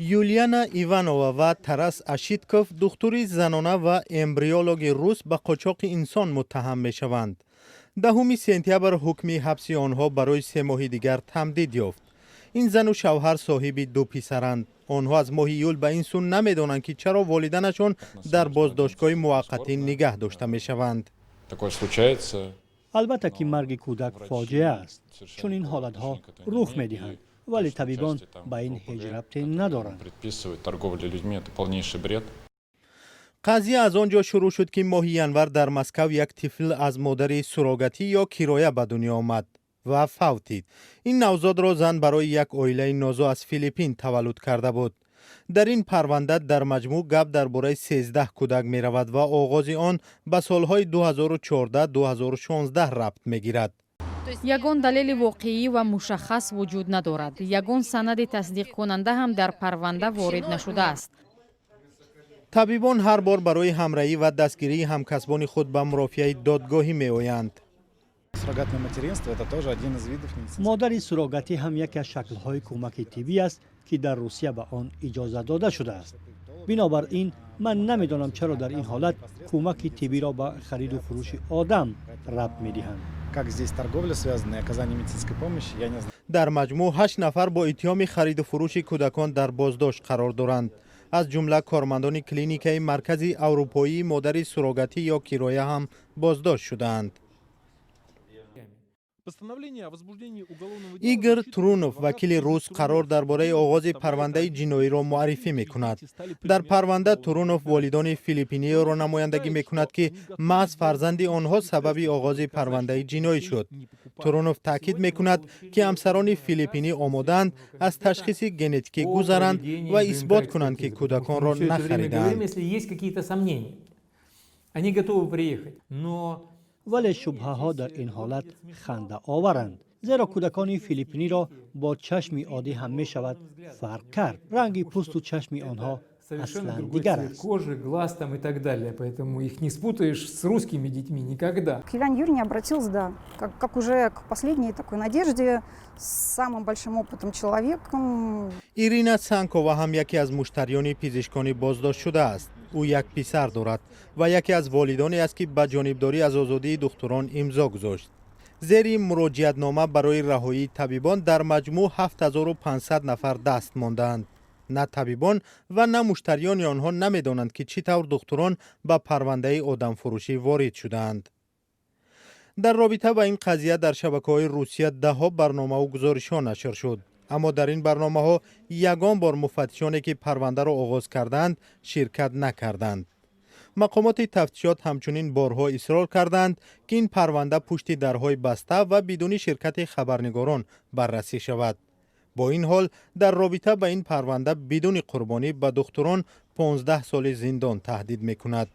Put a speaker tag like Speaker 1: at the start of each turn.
Speaker 1: Юлиана Иванова ва Тарас Ашитков, духтури занона ва эмбриологи рус, ба қочоқи инсон муттаҳам мешаванд. 10 сентябр ҳукми ҳабси онҳо барои 3 моҳи дигар тамдид ёфт. Ин зану шавҳар соҳиби ду писаранд. Онҳо аз моҳи июл ба ин сӯ намедонанд, ки чаро волиданашон дар боздоштгоҳи муваққатӣ нигаҳ дошта мешаванд.
Speaker 2: Такое случается.
Speaker 3: Албатта, ки марги кӯдак фоҷиа аст. Чунин ҳолатҳо рух медиҳанд, вале табибон ба ин ҳеҷ рабте надоранд.
Speaker 2: Предписывают торговля людьми, это полнейший бред.
Speaker 1: Қазия аз он ҷо шурӯъ шуд, ки моҳи январ дар Москав як тифл аз модари суррогатӣ ё кироя ба дунё омад ва фавтид. Ин навзодро зан барои як оилаи нозо аз Филиппин таваллуд карда буд. Дар ин парванда дар маҷмӯъ гап дар бораи 13 кӯдак меравад ва оғози он ба солҳои 2014-2016 рабт мегирад.
Speaker 4: Ягон далели воқеӣ ва мушаххас вуҷуд надорад. Ягон санади тасдиқкунанда ҳам дар парванда ворид нашудааст.
Speaker 1: Табибон ҳар бор барои ҳамраҳӣ ва дастгирии ҳамкасбони худ ба мурофиаи додгоҳӣ меоянд.
Speaker 5: Суррогатное материнство – это тоже один из видов медицинской
Speaker 3: Модари суррогатӣ ҳам яке аз шаклҳои кӯмаки тиббӣ аст, ки дар Русия ба он иҷоза дода шудааст. Бинобар ин ман намедонам, чаро дар ин ҳолат кӯмаки тиббиро ба хариду фурӯши одам рабт медиҳанд.
Speaker 5: Как здесь торговля связана и оказание медицинской помощи, я не знаю.
Speaker 1: Дар маҷмӯъ ҳашт нафар бо иттиҳоми хариду фурӯши кӯдакон дар боздошт қарор доранд. Аз ҷумла кормандони клиникаи Маркази аврупоии модари суррогатӣ ё кироя ҳам боздошт шудаанд. Игор Трунов, вакили рус, қарор дар бораи оғози парвандаи ҷиноиро муаррифӣ мекунад. Дар парванда Трунов волидони филиппиниёро намояндагӣ мекунад, ки маҳз фарзанди онҳо сабаби оғози парвандаи ҷиноӣ шуд. Трунов таъкид мекунад, ки ҳамсарони филиппинӣ омодаанд аз ташхиси генетикӣ гузаранд ва исбот кунанд, ки кӯдаконро нахаридаанд.
Speaker 6: Они готовы приехать, но
Speaker 3: Вале шубҳаҳо дар ин ҳолат хандаоваранд, зеро кӯдакони филиппиниро бо чашми оддӣ ҳам мешавад фарқ кард. Ранги пӯсту чашми онҳо аслан дигар аст.
Speaker 6: Кожи, глаз там и так далее, поэтому их не спутаешь с русскими детьми никогда.
Speaker 7: К Юлиане Юрьевне обратился, да, как уже к последней такой надежде, с самым большим опытом человеком.
Speaker 1: Ирина Санкова ҳам яке аз муштариёни пизишкони боздоштшуда аст. Ӯ як писар дорад ва яке аз волидоне аст, ки ба ҷонибдорӣ аз озодии духтурон имзо гузошт. Зери муроҷиатнома барои раҳоии табибон дар маҷмӯъ 7500 нафар даст мондаанд. На табибон ва на муштариёни онҳо намедонанд, ки чӣ тавр духтурон ба парвандаи одамфурӯшӣ ворид шудаанд. Дар робита ба ин қазия дар шабакаҳои Русия даҳҳо барномаву гузоришҳо нашр шуд, аммо дар ин барномаҳо ягон бор муфаттишоне, ки парвандаро оғоз кардаанд, ширкат накарданд. Мақомоти тафтишот ҳамчунин борҳо исрор карданд, ки ин парванда пушти дарҳои баста ва бидуни ширкати хабарнигорон баррасӣ шавад. Бо ин ҳол, дар робита ба ин парванда бидуни қурбонӣ ба духтурон 15 соли зиндон таҳдид мекунад.